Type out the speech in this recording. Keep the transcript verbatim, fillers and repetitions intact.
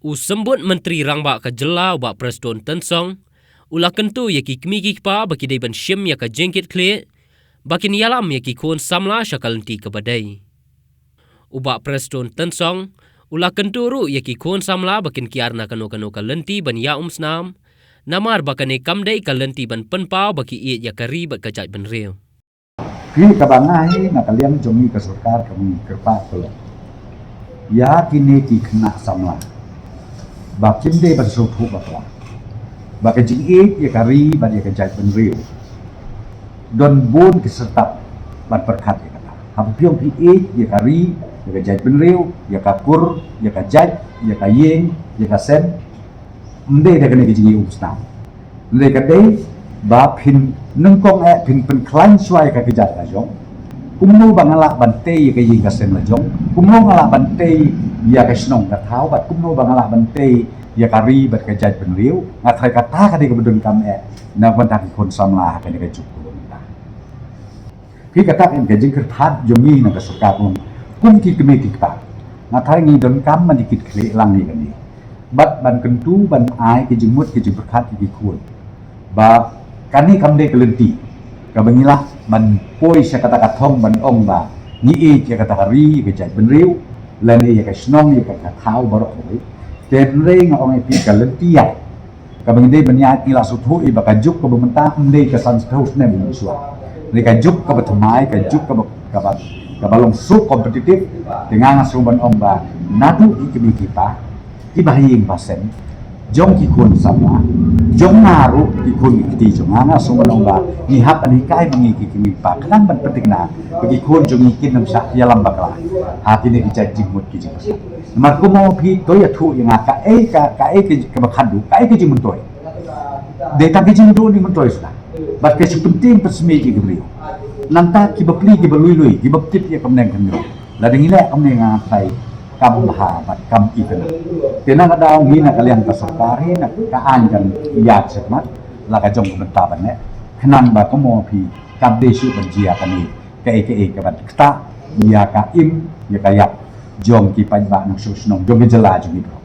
U Symbud Myntri Rangbah ka jylla u Bah Prestone Tynsong u la kyntu ïa ki kmie ki kpa ba ki dei ban shim ïa ka jingkitkhlieh ba kin ïalam ïa ki khun samla sha ka lynti kaba dei. U Bah Prestone Tynsong u la kyntu ruh ïa ki khun samla ba kin kiar na kano kano ka lynti ban ïaumsnam, namar ba kane kam dei ka lynti ban pynpaw ba ki ïeit ïa ka ri bad ka jaitbynriew. Ki kaba ngi na ka liang jong ngi ka sorkar ka ngi kyrpad ka long ïa kine ki khynnah samla ba kim dei ban sngewthuh bakla ba ka jingïeit ïa ka ri bad ïa ka jaitbynriew don bun ki syrtap ban pyrkhat ïa kata. Haba phi ong phi ïeit ïa ka ri, ïa ka jaitbynriew, ïa ka kur, ïa ka jait, ïa ka ïing, ïa ka sem, ym dei da kane ka jingïeit umsnam. Ym dei, ka dei ba phin nyngkong eh phin pynkhlaiñ shuwa ïa ka kjat ka jong. Kumno ba nga lah ban tei ïa ka ïing ka sem la jong, kumno nga lah ban tei ïa ka shnong ka thaw, bad kumno ba nga lah ban tei ïa ka ri bad ka jaitbynriew. Nga tharai kata ka dei kaba donkam eh na ka bynta ki khun samla ha kane ka juk kaba mynta. Phi, kata ka jingkyrpad jong ngi na ka sorkar, kum ki kmie ki kpa, nga tharai ngi donkam ban ïa kit khlieh lang ïa kane bad ban kyntu ban ai ki jingmut ki jingpyrkhat ïa ki khun ba kane kam dei ka lynti kaba ngi lah ban poi sha kata ka thong ban ong ba ngi ïeit ïa kata ka ri, ïa ka jaitbynriew, lane ïa ka shnong, ïa ka thaw baroh kawei. Te hynrei nga ong ïa phi, ka lynti ïa kaba ngi dei ban ïa ngi la sngewthuh ïa ba ka juk kaba mynta ym dei ka san sawphew snem mynshuwa. Dei ka juk kaba thymmai, ka juk kaba, kaba, kaba long so competitive. Te nga nga sngew ban ong ba naduh ki kmie ki kpa, kiba ha ïing ba sem, jong ki khun samla, jong nga ruh ki khun ki kti jong nga, nga sngew ban ong ba ngi hap ban hikai ma ngi ki kmie ki kpa khnang ban pynthikna ba ki khun jong ngi kin ym shah ïalam bakla ha kine ki jait jingmut ki jingpyrkhat. Namar kumno phi to ïathuh ïa nga kaei ka, kaei ka, kaba khadduh, kaei ka jingmyntoi. Dei tang ka jingmyntoi, jingmyntoi suda. Bad ka shu pyntieng pynsmit ïa ki briew. Nangta kiba pli, kiba lui lui, kiba tip ïa ka bneng ka hynñiew. Lada ngi leh kumne nga tharai kam bha bad kam itynnad. Te na ka daw ngi na ka liang ka sorkar hi, na ka aiñ kan ïaid shakhmat la ka jong ka bynta ban leh, khnang ba kumno phi kam dei shuh ban jia kane kaei kaei kaban ktah ïa ka im ïa ka ïap jong ki paidbah nongshong shnong jong ka jylla jong ngi baroh.